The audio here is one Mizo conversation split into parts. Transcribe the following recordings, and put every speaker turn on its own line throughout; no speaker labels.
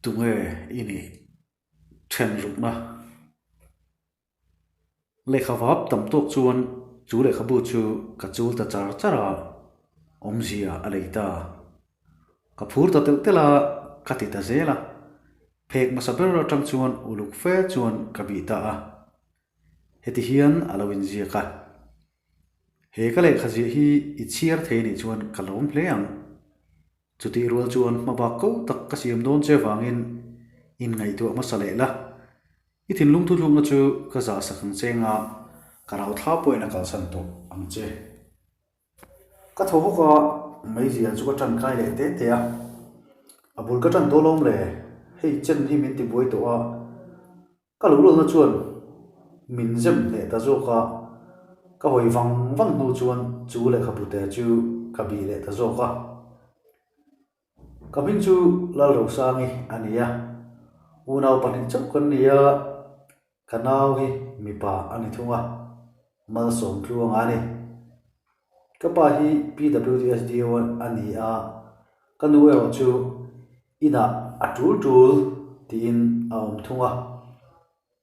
Tunge i nih then rukna? Lehkha vap tam tawk chuan chu lehkhabu chu ka chul ta char char a, awmzia a lei ta. Ka phur ta telh telh a, ka ti ta zel a. Phek hmasa ber atang chuan uluk fe chuan ka bih ta a. Heti hian a lo inziak a. He ka lehkha ziah hi i chhiar thei nih chuan ka lawm hle ang. Chutih rual chuan hmabak ko tak ka siam dawn che vangin inngaihtuah hmasa leh la. I thinlung thuthlukna chu ka zah sak ang che nga, ka rau thla pawhin a kalsan tawh ang che. Ka thaw hawk a, meizia chu ka tan kai leh te te a. A bul ka tan dawn awm le, hei chen hi min tibuai tawh a. Ka lo lawlna chuan min zem hneh ta zawk a, ka hawi vang vang hnu chuan chu lehkhabu te chu ka bih leh ta zawk a. Ka hming chu Lalrosangi a ni a, unau pahnih chauh kan ni a, ka nau hi mipa a ni thung a, malsawm tluanga a ni. Ka pa hi PWDSDO a ni a, ka nu erawh chu inah a tul tul tiin a awm thung a.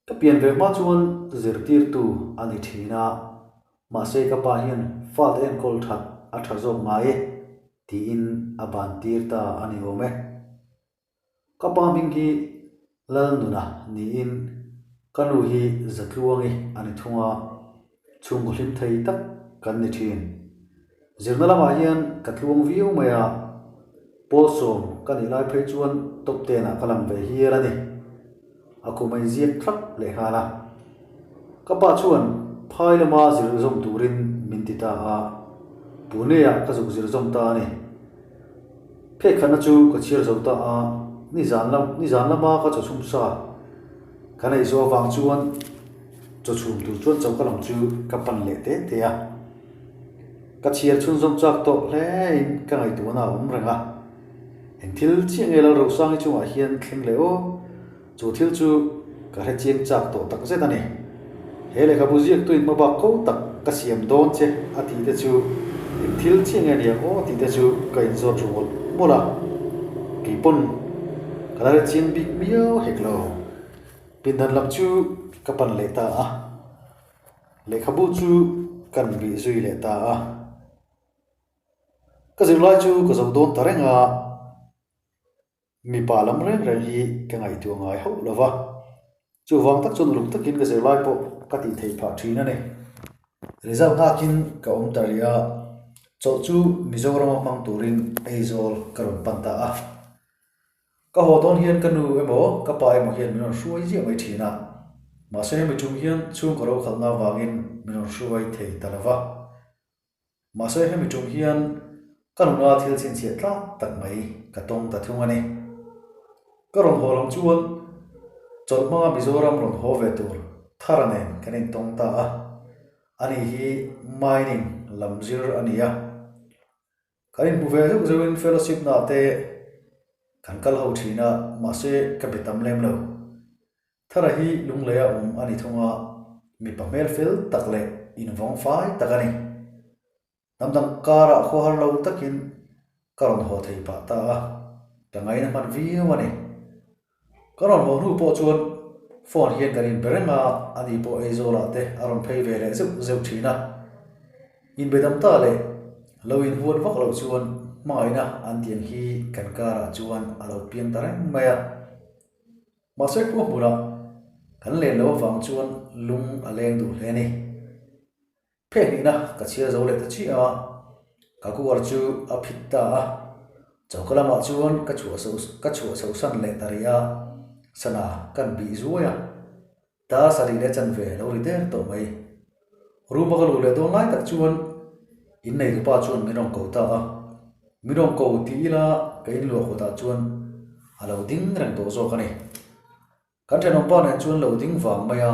Ka pian ve hma chuan zirtirtu a ni thin a, mahse ka pa hian fate enkawl that a tha zawk ngai e tiin a ban tir ta a ni awm e. Ka pa hming hi Lalnuna niin ka nu hi Zatluangi a ni thung a, chhungkaw hlim thei tak kan ni thin. Zirna lamah hian ka tluang viau mai a, pawl sawm ka nih lai phei chuan top ten ah ka lang ve hial a ni. A kum a inziak thlap leh nghal a. Ka pa chuan phai lama zir zawm turin min ti ta a, Pune ah ka zuk zir zawm ta a ni. Phekhatna chu ka chhiar zo ta a, nizan lam nizan lama ka chawchhum sa ka neih zawh avang chuan chawchhum tur chuan choka lam chu ka pan leh te te a. Ka chhiar chhunzawm chak tawh hle in ka ngaihtuahna a awm reng a. Eng thil chiah nge Lalrosangi chungah hian thleng leh aw? Chu thil chu ka hre chiang chak tawh tak zet a ni. He lehkhabu ziaktuin hmabak ko tak ka siam dawn che a tih te chu eng thil chiah nge nia aw tih te chu ka inzawt ru mawlh mawlh a. Kei pawn ka la hre chiang bik miau hek lo. Pindan lam chu ka pan leh ta a. Lehkhabu chu kan bih zui leh ta a. Ka zirlai chu ka zo dawn ta reng a. Mipa lam reng reng hi ka ngaihtuah ngai hauh lo va, chuvang tak chuan uluk takin ka zirlai pawh ka tih theih phah thin a ni. Result nghakin ka awm ta rih a, chawlh chu Mizorama hmang turin Aizawl ka rawn pan ta a. Ka haw dawn hian ka nu emaw ka pa emaw hian min rawn hruai ziah mai thin a, mahse hemi tum hian chhungkaw rokhalhna avangin min rawn hruai thei ta lo va. Mahse hemi tum hian ka nuna thil chhinchhiah tlak tak mai ka tawng ta thung a ni. Ka rawn haw lam chuan chawlh hmanga Mizoram rawn haw ve tur Thara nen kan intawng ta a, ani hi mining lam zir a ni a. Kan inhmu ve zeuh zeuhin fellowship na te kan kal ho thin a, mahse ka be tam lem lo. Thara hi lunglei a awm a ni thung a, mipa hmel fel tak leh invawng fai tak a ni. Hnam dang karah khawhar lo takin ka rawn haw thei pah ta a, ka ngaina hman viau a ni. Ka rawn haw hnu pawh chuan phone hian kan inbe reng a, ani pawh Aizawlah te a rawn phei ve leh zeuh zeuh thin a. Inbe dam ta leh lo inhuat vak loh chuan hmangaihna an tih ang hi kan karah chuan a lo piang ta reng mai a. Mahse khua hmunah kan len loh avang chuan lung a leng duh hle a ni. Phek hnihna ka chhiar zo leh ta chiah a, ka kuar chu a phit ta a, choka lamah chuan ka chhuah so ka chhuah chho san leh ta rih a, sana kan bih zuai a, dar sarih leh chanve lo ri der tawh mai. Room a ka luh leh dawn lai tak chuan innei tupa chuan min rawn ko ta a, min rawn ko ti ila ka inluah kawtah chuan a lo ding reng tawh zawk a ni. Kan thenawmpa nen chuan lo ding vang mai a,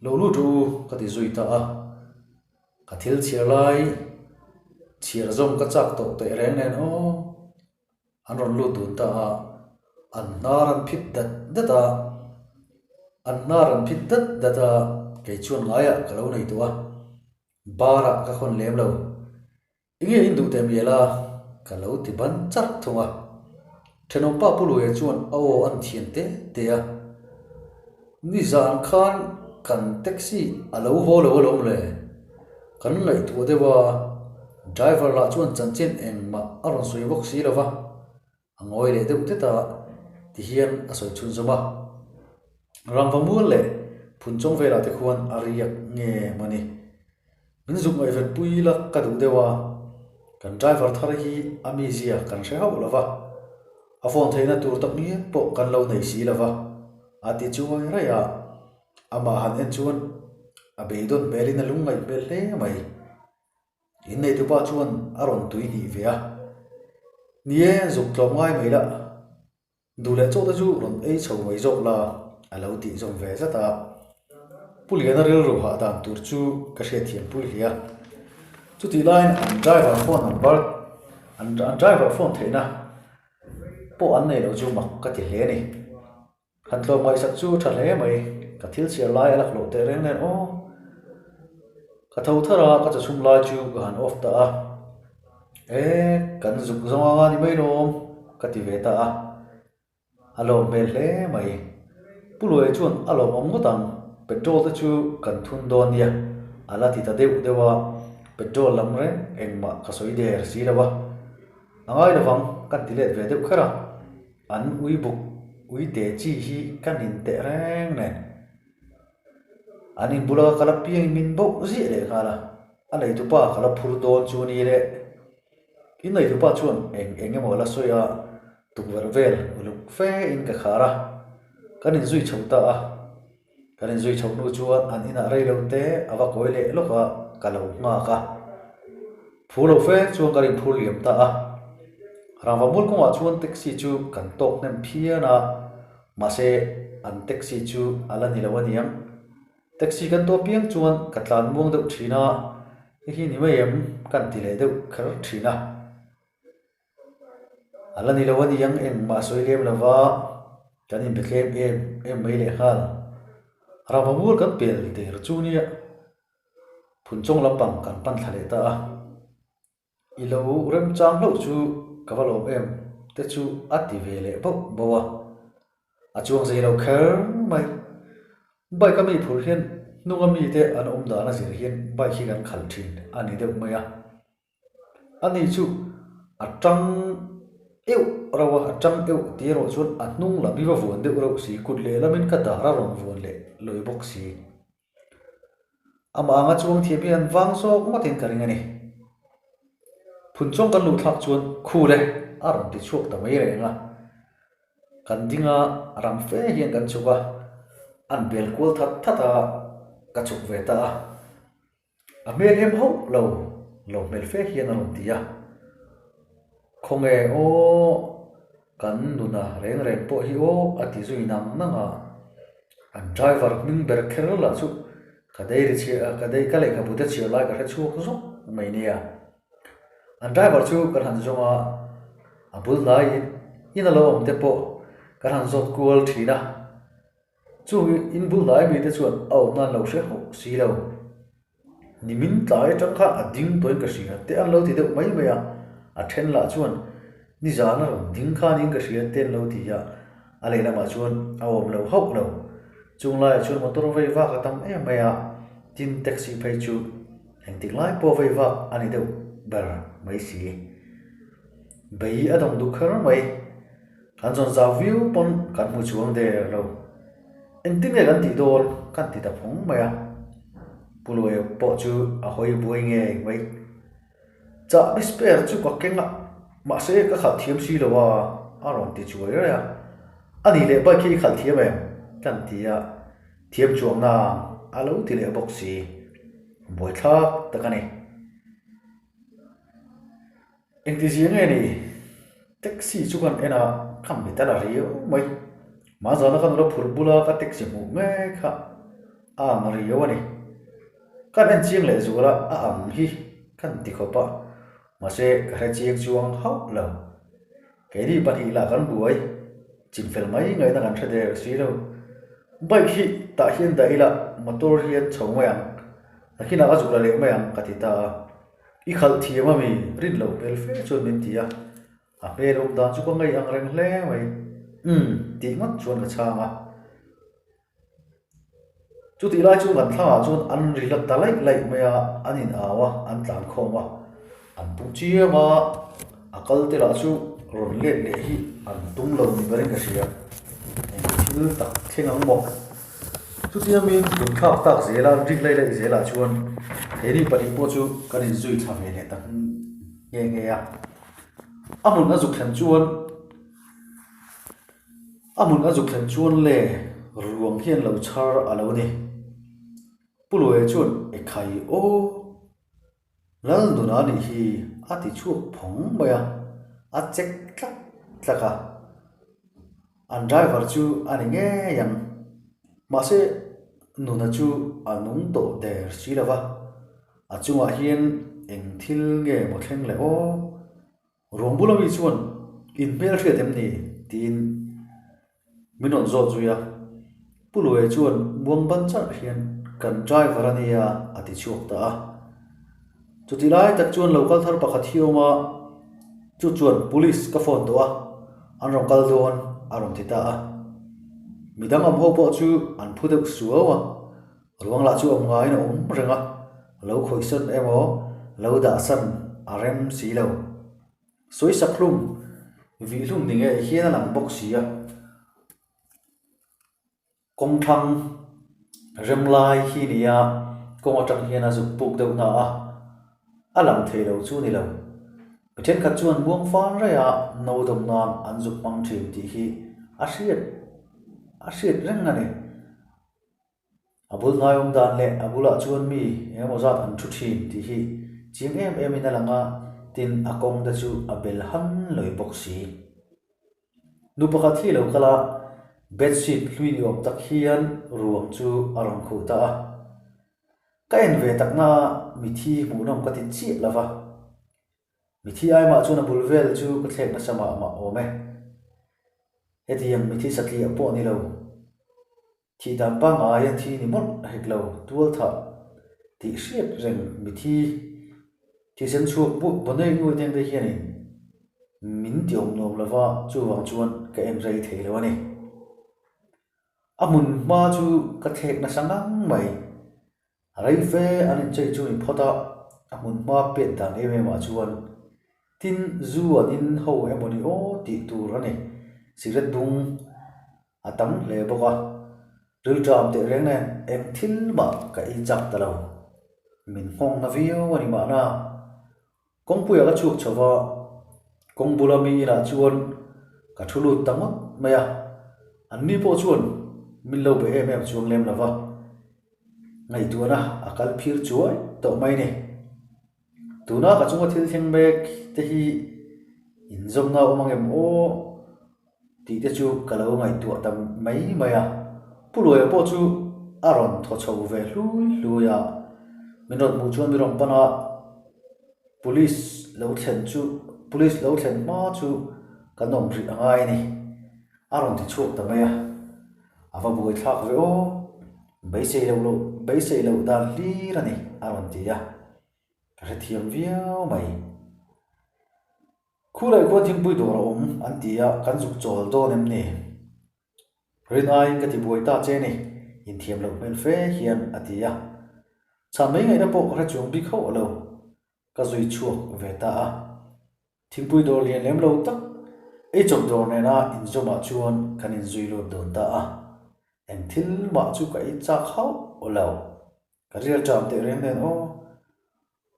lo lut ru ka ti zui ta a. Ka thil chhiar lai chhiar zawm ka chak tawh teh reng nen aw, an rawn lut dun ta a, an hnar an phit dat dat a, an hnar an phit dat dat a, kei chuan ngaiah ka lo nei tawh a, bar ah ka khawn lem lo. Enge in duh teh mial a? Ka lo ti ban charh thung a. Thenawmpa Pu Luia chuan a aw an thian te te a, Nizan khan kan taxi a lo haw lo alawm le? Kan ngaihtuah deuh a, driver lah chuan chanchin engmah a rawn sawi bawk si lo va, a ngawi leh deuh tlat a, tihian a sawi chhunzawm a. Rangva mual leh Phunchawng velah te khuan a riak nge maw ni? Min zuk ngaihven pui ila ka duh deuh a, kan driver thar hi a mizia kan hre hauh lo va, a phone theihna tur tak ngial pawh kan lo nei si lo va, a ti chuai raih a, amah han en chuan a beidawn hmelin a lungngaih hmel hle mai. Inneitupa chuan a rawn tui hnih ve a, Ni e, zuk tlawm ngai mai lah. Duh leh chawhte chu rawn ei chho mai zawk la, a lo tih zawm ve zat a. Pu Liana rilru hah dan tur chu ka hriatthiam pui hle a. Chutih laiin an driver phone number, an driver phone theihna pawh an nei lo chu mak ka ti hle a ni. Han tlawm ngaihsak chu a tha hle mai, ka thil chhiar lai a lak loh teh reng nen aw. Ka tho thar a, ka chawchhum lai chu ka han off ta a. E, kan zuk zawng anga ni mai lawm, ka ti ve ta a. A lawm hmel hle mai. Pu Luai chuan a lawmawm ngawt ang, petrol te chu kan thun dawn nia, a la ti ta deuh deuh a, petrol lam reng engmah ka sawi der si lo a. A ngai lovang, kan ti let ve deuh kher a, an ui buk ui te chi hi ka nin teh reng nen. An inbula ka la piangin min bauh ziah leh nghal a, a neitupa ka la phur dawn chu ni le. In neitupa chuan eng eng emaw la sawi a, tukverh vel uluk fe in ka khar a, kan inzui chho ta a. Kan inzui chho hnu chuan an inah rei lo te a va kawi leh lawk a, ka lo nghak a. Phur lo fe chuan kan inphur liam ta a. Rangva mual kawngah chuan taxi chu kan tawk hnem phian a. Mahse, an taxi chu a la ni lo a niang. Taxi kan tuah piang chuan ka tlan muang deuh thin a, hei hi ni mai em kan ti leh deuh kher thin a. A la ni lo a niang engmah sawi lem lo va, kan inbe tlem em em mai leh nghal. Rangva mual kan pel der chu nia, Phunchawng lampang kan pan thla leh ta a. I lo remchang hlauh chu ka va lawm em te chu a ti ve leh bauh bauh a, a chuang zei lo kher mai. Bike a mi phur hian hnunga mite an awm dan a zir hian bike hi kan khalh thin a ni deuh mai a. Ani chu a tang euh rauh a, a tang euh tih erawh chuan a hnung lam hi va vuan deuh reuh si, kut lehlamin ka dar a rawn vuan leh lawi bawk si. Amah anga chuang thiam hian vang zawk ngawtin ka ring a ni. Phunchawng kan luh thlak chuan Khul e a rawn ti chhuak ta mai reng a. Kan ding a, rang fe hian kan chhuk a, an bel kual that that a, ka chhuk ve ta a. A hmel em hauh lo, lo hmel fe hian a rawn ti a. Khawnge aw, kan nuna reng reng pawh hi aw a ti zui nang nang a. An driver hming ber kher lah chu ka dairy chhiar ka dai ka lehkhabu te chhiar lai ka hre chhuak zawk mai nia. An driver chu kan han zawng a, a bul hnaiin in a lo awm te pawh kan han zawt kual thin a. Chung in bul hnai mite chuan a awmna an lo hre hauh si lo. Nimin tlai atang khan a ding tawhin ka hria te an lo ti deuh mai mai a, a then lah chuan nizan a rawn ding khanin ka hria te an lo ti a, a lehlamah chuan a awm lo hauh lo. Chung laiah chuan motor vei vak a tam em mai a, tin taxi phei chu engtik lai pawh vei vak a ni deuh ber mai si. Bei a dawng duh kher mai. Kan zawn zau viau pawn kan hmu chuang der lo. Engtin nge kan tih dawn kan ti ta phawng mai a. Pu Luai pawh chu a hawi buai ngei mai. Chahbi spare chu ka keng a, mahse ka khalh thiam si lo a, a rawn ti chuai raih a. A nih leh bike hi i khalh thiam em? Kan ti a, thiam chuang nang a lo ti leh bawk si. Buaithlak tak a ni. Engtizia nge ni? Taxi chu kan en a, ka mit a la riau mai. Mahzana ka nula phur bula ka taxi hmuh mek kha a ang riau a ni. Kan en chiang leh zual a, a ang hi kan ti khawp a, mahse ka hre chiang chuang hauh lo. Keini pahnih lah kan buai, chinfel mai ngaihna kan hre der si lo. Bike hi tah hian dah ila motor hian chho mai ang, nakinah ka zuk la leh mai ang ka ti ta a. I khalh thiam a mi? Rin loh hmel fe chuan min ti a. A hmel awm dan chu ka ngei ang reng hle mai. Umm tih ngawt chuan ka chhang a. Chutih lai chu kan thlangah chuan an ri la ta laih laih mai a, an in au a, an tlan khawm a, an pung chiam a, a kal te lah chu rawn let leh hi an tum lo ni berin ka hria. Eng thil tak thleng ang maw? Chutia min tun thlak tak zel a, an rik laih laih zelah chuan keini pahnih pawh chu kan inzui thla ve leh ta nghe nghe a. A hmun a zuk thlen chuan. A hmun a zuk thlen chuan le ruang hian lo chhar a lo ni. Pu Luaia chuan Ekhai aw, Lal nuna nih hi a ti chhuak phawng mai a, a chek tlak tlak a. An driver chu a ni ngei ang. Mahse nuna chu a nung tawh der si lo va, a chungah hian eng thil nge maw thleng le aw? Ruang bula mi chuan in hmel hriat em ni? tiin min rawn zawt zui a. Pu Luaia chuan muang ban charh hian kan driver a nia a ti chhuak ta a. Chutih lai tak chuan lo kal thar pakhat hi a awm a, chu chuan police ka phone tawh a, an rawn kal dawn a rawn ti ta a. Midang awm ho pawh chu an phu deuh suau a, Ruang lah chu awm ngaiin a awm reng a, lo khawihsan emaw lo dahsan a rem si lo. Sawisak hlum, vih hlum ni ngei hian a lang bawk si a. Kawng thlang rem lai hi nia kawng atang hian a zuk puk deuh na a, a lang thei lo chu ni lo. Mi thenkhat chuan muang fan raih a no dawm nan an zuk hmang thin tih hi a hriat a hriat reng a ni. A bul hnai awm dan leh a bulah chuan mi eng emaw zat an thu thin tih hi chiang em em in a lang a, tin a kawng te chu a bel han lawi bawk si. Nu pakhat hi lo kal a, bedsheet hlui ni awm tak hian ruang chu a rawn khuh ta a. Ka en ve takna a mithi hmuhnawm ka ti chiah lo va. Mithi aimah chuan a bul vel chu ka thlek nasa mah mah awm e. Hetiang mithi satliah pawh ni lo. Thih dan pangngai a thi ni mawlh hek lo, tual thah tih hriat reng mithi thisen chhuak buak baw nei nuai teng te hianin min ti awm nuam lo va, chuvang chuan ka en rei thei lo a ni. A hmun hma chu ka thlek nasa ngang mai. Rei fe an inchei chu ni phawt a, a hmun hma pet dan em em ah chuan tin zu an in ho emaw ni aw tih tur a ni. Cigarette bung a tam hle bawk a, rilṭam teh reng nen eng thil mah ka ei chak ta lo. Min nghawng na viau a ni mahna. Kawngpuiah ka chhuak chho va, kawng bula mi inah chuan ka thu lut ta ngawt mai a, anni pawh chuan min lo be em em chuang lem lo va, ngaihtuahna a kal phir chuai tawh mai ni. Tuna ka chunga thil thleng mek te hi inzawmna awm ang em aw tih te chu ka lo ngaihtuah ta mai mai a, Pu Luaia pawh chu a rawn thaw chho ve hlui hlui a, min rawn hmuh chuan mi rawn pan a, Police lo thlen chu Police lo thlen hma chu kan awm rih a ngai a ni, a rawn ti chhuak ta mai a, a va buai thlak ve aw, beisei loh loh beisei loh dan hlir a ni a rawn ti a, ka hrethiam viau mai. Khulai khuan thingpui dawr a awm an ti a, kan zuk chawl dawn em ni? Rin aiin ka ti buai ta che ni, inthiam loh hmel fe hian a ti a. Chhan mai ngaihna pawh ka hre chuang bik hauh lo, ka zui chhuak ve ta a. Thingpui dawr lian lem lo tak, eichawp dawr nena inzawmah chuan kan inzui lut dawn ta a. Eng thil mah chu ka ei chak hauh lo, ka rial ṭam teh reng nen aw.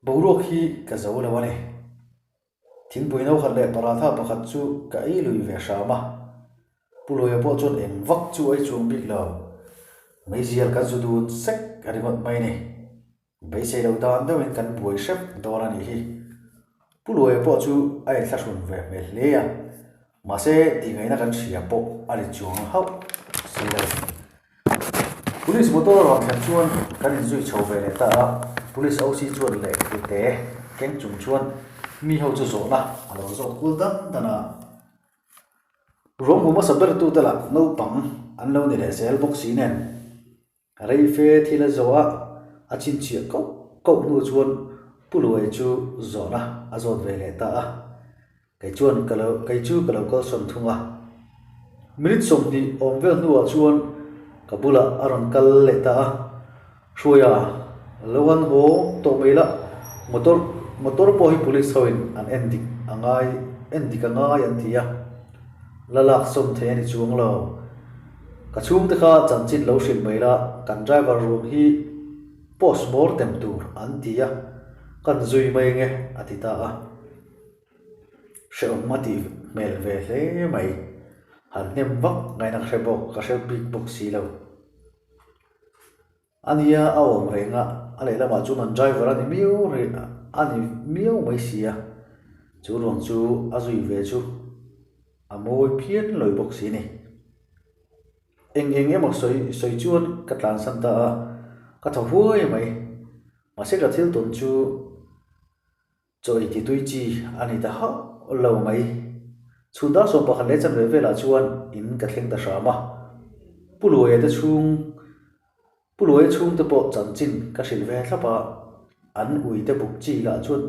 Boruak hi ka zo lo a ni. Thingpui no khat leh paratha pakhat chu ka ei lui ve hram a. Pu Luaia pawh chuan eng vak chu a ei chuang bik lo. Meizial kan zu dun sek a ringawt mai ni. Beisei lo dan deuhin kan buai hrep dawn a nih hi. Pu Luaia pawh chu a inthlahrun ve hmel hle a. Mahse tih ngaihna kan hria pawh a ri chuang hauh si lo. Police motor a rawn thlen chuan kan inzui chho ve leh ta a, Police OC chuan lehkhabu te keng chung chuan mi ho chu zawhna a lo zawt kual dan dan a. Ruang hmu hmasa ber tute lah naupang an lo ni leh zel bawk si nen rei fe thil a zawh a, a chhinchhiah koh koh hnu chuan Pu Luai chu zawhna a zawt ve leh ta a. Kei chuan ka lo, kei chu ka lo kalsawn thung a. Minute 20 awm vel hnuah chuan ka bulah a rawn kal leh ta a. Hruaia, lo han haw tawh mai la, motor, motor pawh hi police hoin an en dik a ngai, en dik a ngai an ti a. La lak sawm thei a ni chuang lo. Ka chhungte kha chanchin lo hrilh mai la, kan driver ruang hi post mortem tur an ti a, kan zui mai nge a ti ta a. Hrehawm a tih hmel ve hle mai. Han hnem vak ngaihna ka hre bawk, ka hre bik bawk si lo. A nia a awm reng a, a lehlamah chuan an driver a ni miau rih a ni miau mai si a, chu ruang chu a zui ve chu a mawi phian lawi bawk si ni. Eng eng emaw sawi sawi chuan ka tlansan ta a, ka thaw huai mai. Mahse ka thil tawn chu. Chaw ei titui chi a ni ta hauh lo mai. Chhun dar 11 leh chanve velah chuan in ka thleng ta hram a. Pu Luaia te chhung, Pu Luaia chhungte pawh chanchin ka hrilh ve thlap a, an ui te buk chi lah chuan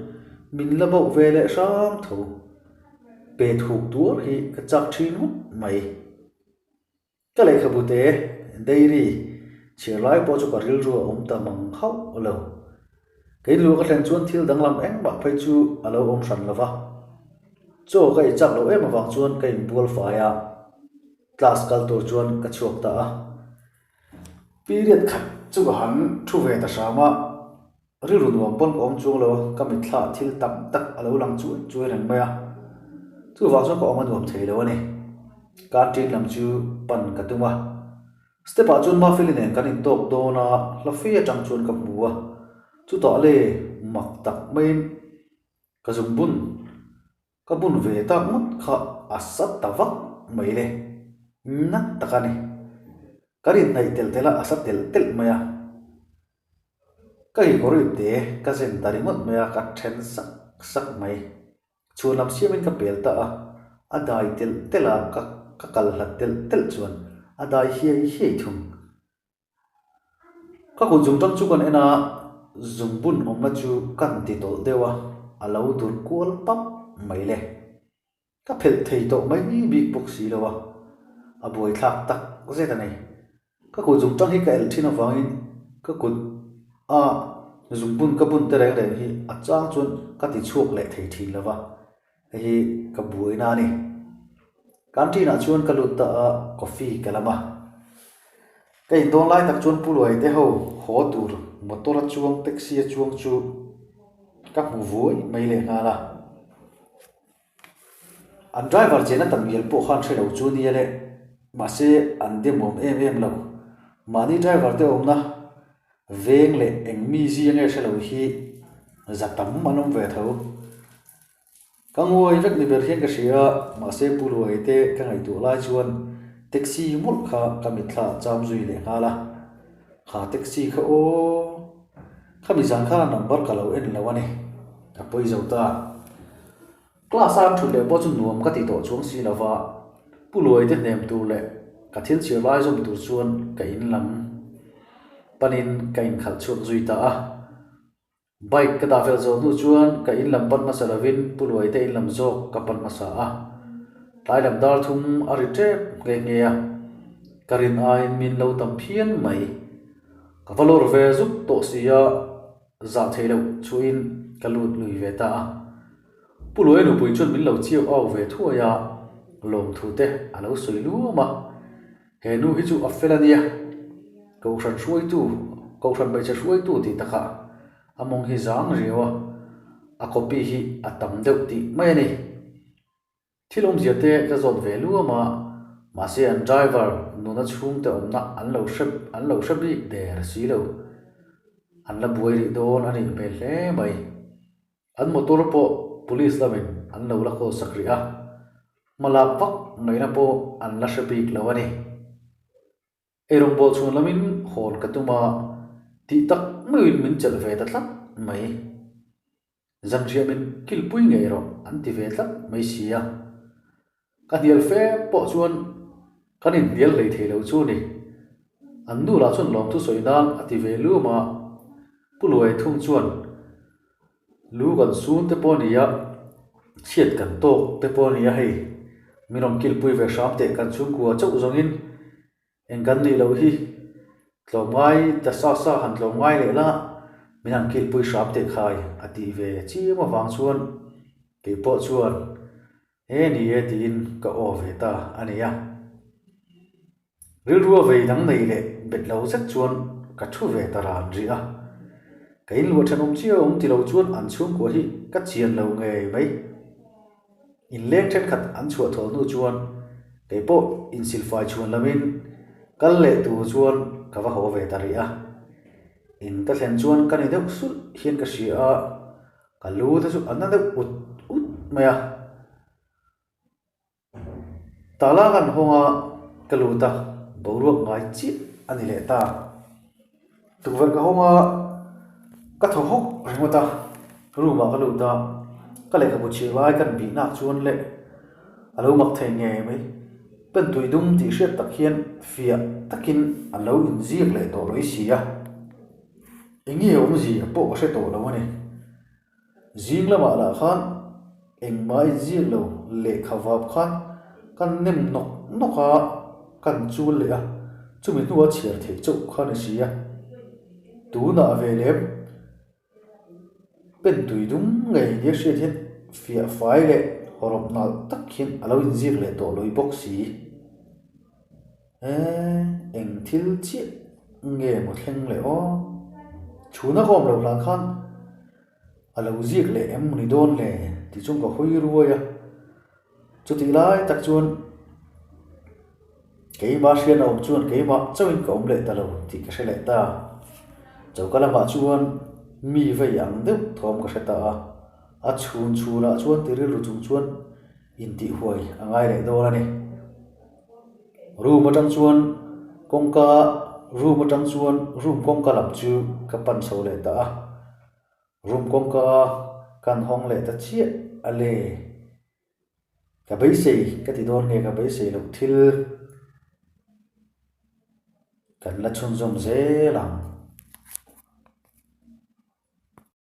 min la bauh ve leh hram tho. Pe thuk tuar hi ka chak thin ngawt mai. Ka lehkhabu te, dairy, chhiar lai pawh chu ka rilru a awm ta mang hauh lo. Kei luah ka thlen chuan thil danglam engmah phei chu a lo awm hran lo va. Chaw ka ei chak loh em avang chuan ka inbual fai a, class kal tur chuan ka chhuak ta a. Period khat chu ka han thu ve ta hram a. Rilru nuam pawn ka awm chuang lo a, ka mitthla thil tam tak a lo lang chuai chuai reng mai a, chuvang chuan ka awm a nuam thei lo a ni. Canteen lam chu pan ka tum a, step ah chuan Mafeli nen kan intawk dawn a, hla fe atang chuan ka hmu a, chutah le mak tak maiin ka zung bun. Ka bun ve tak ngawt kha a sat ta vak mai le, na tak a ni. Kan inhnaih telh telh a, a sa telh telh mai a. Ka kekawr ipte ka zen ta ringawt mai a, ka then sak sak mai. Chhuan lam siamin ka pel ta a, a dai telh telh a, ka ka kal hlat telh telh chuan a dai hiai hiai thung. Ka kut zungtang chu kan en a, zungbun awmna chu kan ti tawlh deuh a, a lo dur kual pap mai le. Ka phelh thei tawh mai bik bawk si lo a, a buaithlak tak zet a ni. Ka kut zungtang hi ka elh thin avangin ka kut a zungbun ka bun te reng reng hi a chang chuan ka ti chhuak leh thei thin lo va. Hei hi ka buaina a ni. Canteen ah chuan ka lut ta a, coffee ka lam a. Ka indawn lai tak chuan Pu Luai te ho haw tur motor a chuang taxi a chuang chu ka hmu vuai mai leh nghal a. An driver chena tam ngial pawh khan hre lo chu nia le, mahse an demawm em em lo. Mahni driver te awmna veng leh eng mi zia nge hre lo hi za tam an awm ve tho. Ka nguai vek ni ber hian ka hria a, mahse Pu Luai te ka ngaihtuah lai chuan taxi mawlh kha ka mitthla cham zui leh nghal a. Kha taxi kha aw, khami zan khan a number ka lo en lo a ni, ka pawi zo ta. Class a an thut leh pawh chu nuam ka ti tawh chuang si lo va, Pu Luai te hnem tur leh ka thil chhiar lai zawm tur chuan ka in lam panin ka inkhalh chhuak zui ta a. Bike ka dah fel zawh hnu chuan ka in lam pan hmasa lovin Pu Luai te in lam zawk ka pan hmasa a. Tlai lam dar thum a ri tep nghe nghe a, ka rin aiin min lo tam phian mai. Ka va lawr ve zuk tawh si a, zah theih loh chhuahin ka lut lui ve ta a. Pu Luai nupui chuan min lo chiau au ve thuai a, lawmthu te a lo sawi luam a. He nu hi chu a fel a nia, Kohhran hruaitu, Kohhran hmeichhe hruaitu tih takah a mawng hi zang riau a, a copy hi a tam deuh tih mai a ni. Thil awmzia te ka zawt ve luam a, mahse an driver nuna chhungte awmna an lo hre an lo hre bik der si lo. An la buai rih dawn a nih hmel hle mai. An motor pawh police lamin an lo la kawl sak rih a, hmalak vak ngaihna pawh an la hre bik lo a ni. Eirawngbawl chhun lamin hawn ka tum a, tih tak meuhin min chelh ve ta tlat mai. Zanriah min kilpui ngei rawh an ti ve tlat mai si a. Ka hnial fe pawh chuan kan inhnial hlei thei lo chu a ni. An nu lah chuan lawmthu sawi nan a ti ve lum a, Pu Luai thung chuan lu kan sun te pawh a ni a. Chhiat kan tawk te pawh a ni a hei, min rawn kilpui ve hram teh kan chhungkua chauh zawngin eng kan nih loh hi tlawmngai ta sa sa han tlawmngai leh la min han kilpui hram teh khai a tih ve chiam avang chuan kei pawh chuan he ni e tiin ka aw ve ta a ni a. Rilru a vei dang nei leh bet lo zet chuan ka thu ve ta ran rih a. Ka inluah thenawm chiah awm ti lo chuan an chhungkua hi ka chian lo ngei mai. Inleng thenkhat an chhuah thawl hnu chuan kei pawh insilfai chhuan lamin kal leh tur chuan ka va haw ve ta rih a. In ka thlen chuan ka ni deuh sulh hian ka hria a, ka lu te chu a na deuh ut ut mai a. Tala kan hawng a, ka lut a, boruak ngai chiah a ni leh ta. Tukverh ka hawng a, ka thaw hawk ringawt a, room ah ka lut a, ka lehkhabu chhir lai kan bih nak chuan leh a lo mak thei ngei mai. Pen tui dum tih hriat tak hian fiah takin a lo inziak leh tawh lawih si a, eng nge awmzia pawh ka hre tawh lo a ni. Zing lamah lah khan engmah inziak lo lehkha vap khan kan nem nawk nawk a, kan chul leh a, chumi hnua chhiar theih chauh kha ni si a. Tunah ve lem pen tui dum ngei nia hriat hian fiah fai leh hawrawp nalh tak hian a lo inziak leh tawh lawih bawk si. Eee eng thil chiah nge maw thleng leh aw? Chhuna ka awm loh hlan khan a lo ziak leh em ni dawn le tih chuan ka hawi ruai a. Chutih lai tak chuan keimah hriatna awm chuan keimah chauhin ka awm leh ta lo tih ka hre leh ta. Choka lamah chuan mi vei ang deuh thawm ka hre ta a, a chhun chhunah chuan ti rilru chung chuan intihhuai a ngai leh dawn a ni. Room atang chuan kawngka room atang chuan room kawngka lam chu ka pan chho leh ta a, room kawngka kan hawng leh ta chiah a le. Ka beisei ka ti dawn nge ka beisei loh thil kan la chhunzawm zel ang.